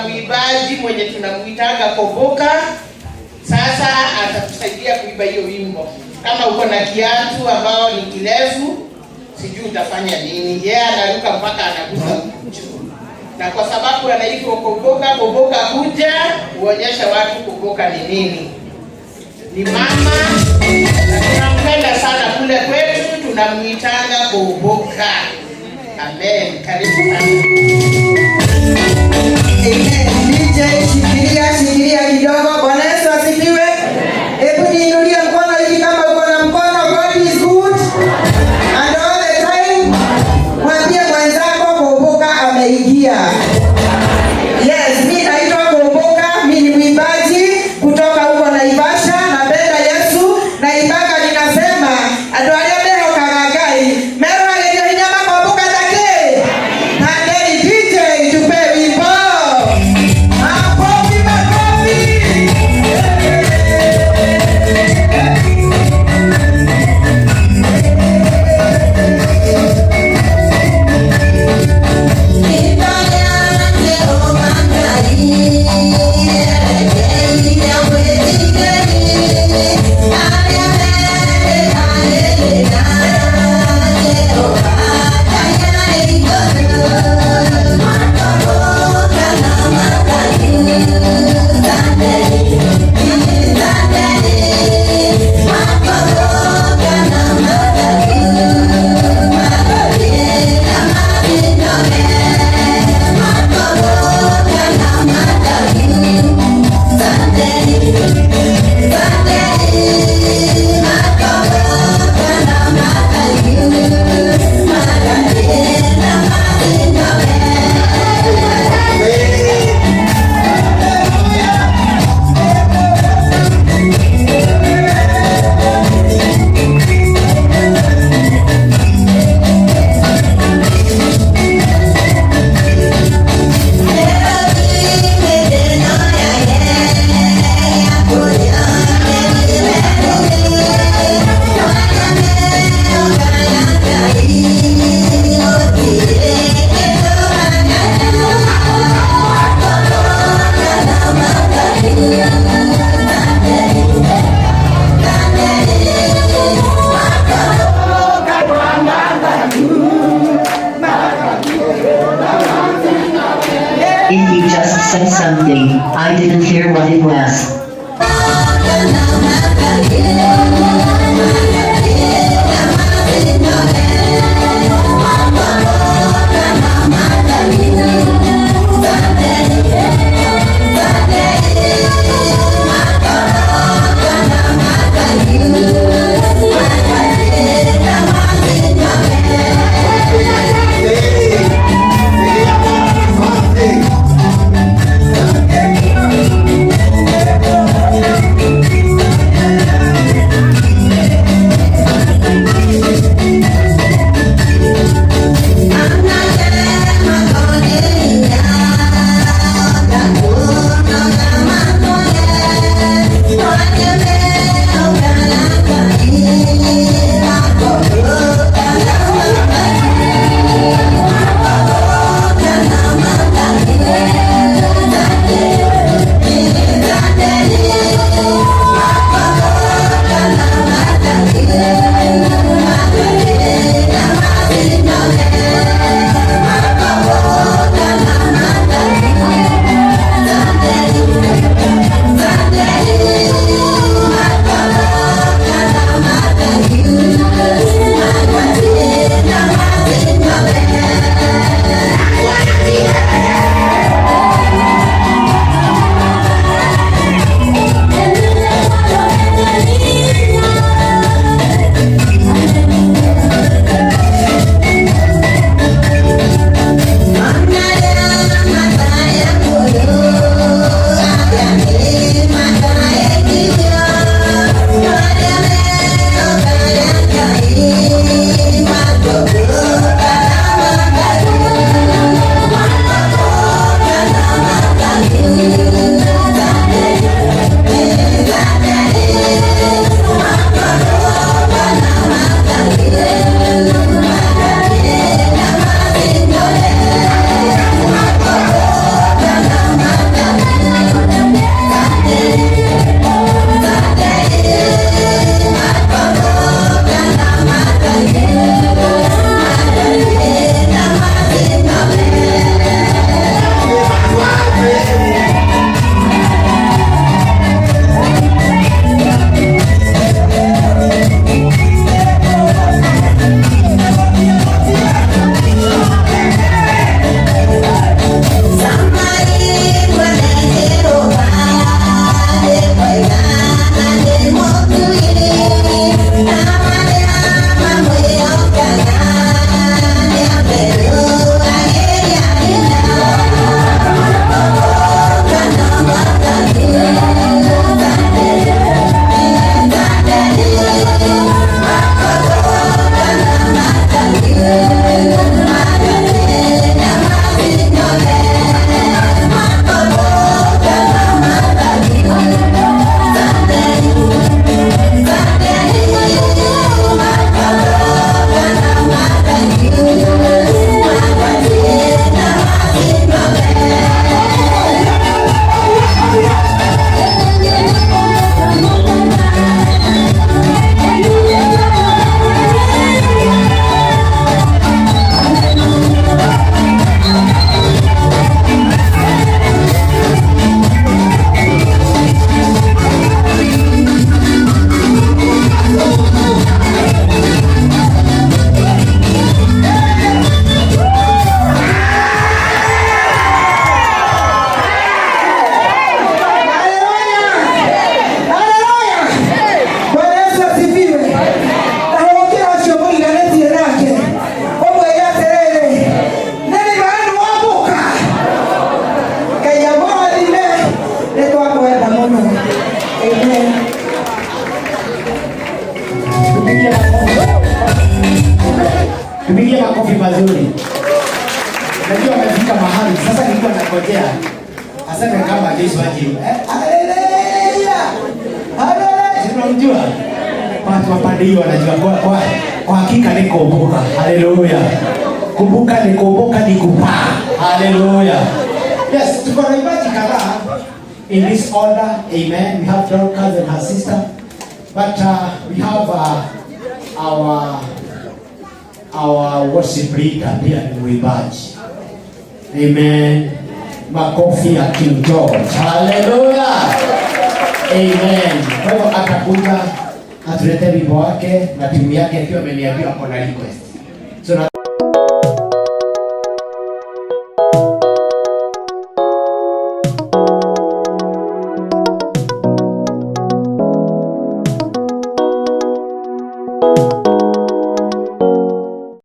Mwimbaji mwenye tunamuitanga Koboka. Sasa atatusaidia kuimba hiyo wimbo. Kama uko na kiatu ambao ni kirefu, sijui utafanya nini. Yeye anaruka mpaka anagusa huku juu, na kwa sababu anaitwa Koboka, Koboka kuja kuonyesha watu Koboka ni nini. Ni mama na tunampenda sana kule kwetu, tunamuitanga Koboka. Amen. Karibu sana. Amen. DJ, shikilia shikilia kidogo. Bwana Yesu asifiwe. Hebu niinulie mkono hivi kama uko na mkono. God is good and all the time. Mwambie mwenzako Koboka ameingia. Yes, mi naitwa Koboka, mi ni mwimbaji kutoka huko Naivasha. Napenda Yesu, naimbaga ninasema andũ arĩa mehokaga Ngai meroragĩrio hinya makombũka ta kĩ. Tandeni DJ, tupe wimbo. Makofi, makofi. If you just said something, I didn't hear what it was. Mahali sasa nilikuwa nangojea aseme kama Joyce Wanjiru. Eh, haleluya. Haleluya. Tunamjua. Watu wa pande hiyo wanajua kwa hakika ni kumbuka. Haleluya. Kumbuka ni kumbuka ni kupaa. Haleluya. Yes, tuko na waimbaji kadhaa in this order. Amen. We have Dorcas and her sister. But we have our worship leader pia ni mwimbaji. Amen. Makofi ya King George. Hallelujah. Amen. Kwa hivyo atakuja atulete wimbo wake na timu yake akiwa ameniambia ako na request.